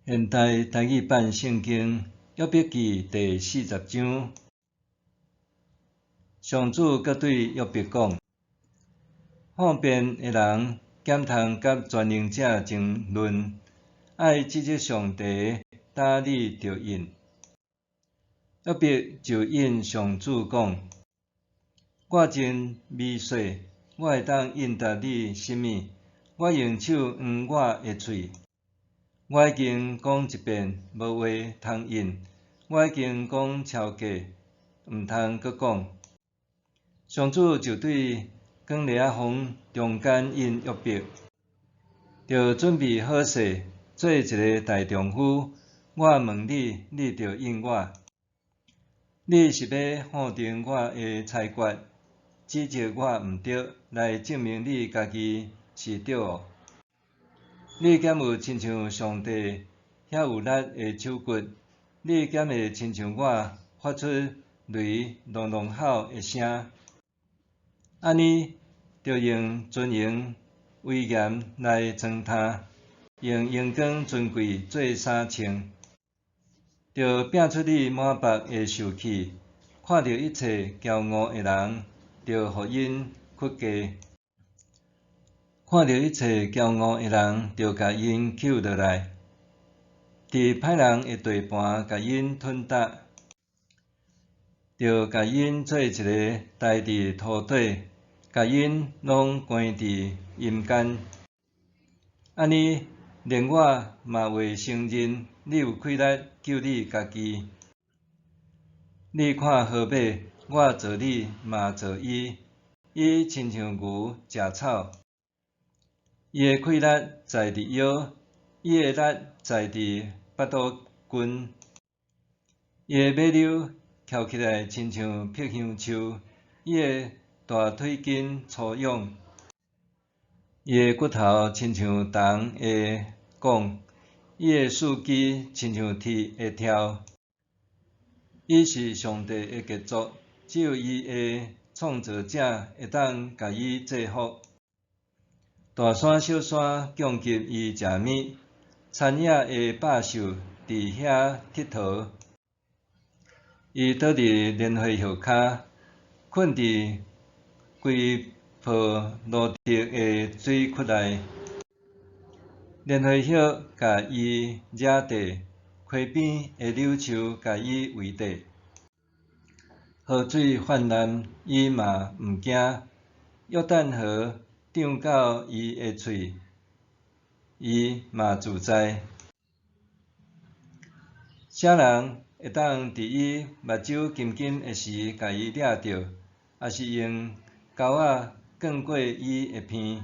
現代台語版聖經約伯記第四十章，上主閣對約伯講：好辯的人敢通佮全能者爭論？愛指責上帝，焦你著應？約伯就應上主講：我真微細，我會當應答你啥物？我用手掩我的喙。我已經講一遍，無話通應；我已經講超過，毋通閣講。上主就對捲簾仔風中間應約伯，著準備好勢，做一个大丈夫。我問你，你著應我。你是欲否定我的裁決，指責我毋對，來證明你家己是對哦？你敢有親像上帝遐有力的手骨？你敢會親像我發出雷隆隆吼的聲？按呢，著用尊榮威嚴來裝衫，用榮光尊貴做衫穿，著摒出你滿腹的受氣，看著一切驕傲的人，著予𪜶屈低。看著一切驕傲的人，著共𪜶抾落來，佇歹人的地盤，共𪜶吞踏，著共𪜶做一个待佇塗底，共𪜶攏關佇陰間。按呢，連我嘛會承認，你有氣力救你家己。你看河馬，我造你嘛造伊，伊親像牛食草。伊的氣力在佇腰，伊的力在佇腹肚筋。伊的尾溜翹起來親像柏香樹，伊的大腿筋粗勇。伊的骨頭親像銅的摃，伊的四肢親像鐵的柱。伊是上帝的傑作，只有伊的創造者會當共伊制服。大山小山供給伊食物，田野的百獸佇遐𨑨迌。伊倒佇蓮花葉跤，睏佇規抱蘆竹的水窟內。蓮花葉共伊惹地，溪邊的柳樹共伊圍地。河水泛濫，伊嘛毋驚；約旦河漲到伊的喙，伊嘛自在。啥人會當佇伊目睭金金的時共伊掠著，抑是用鈎仔捲過伊的鼻？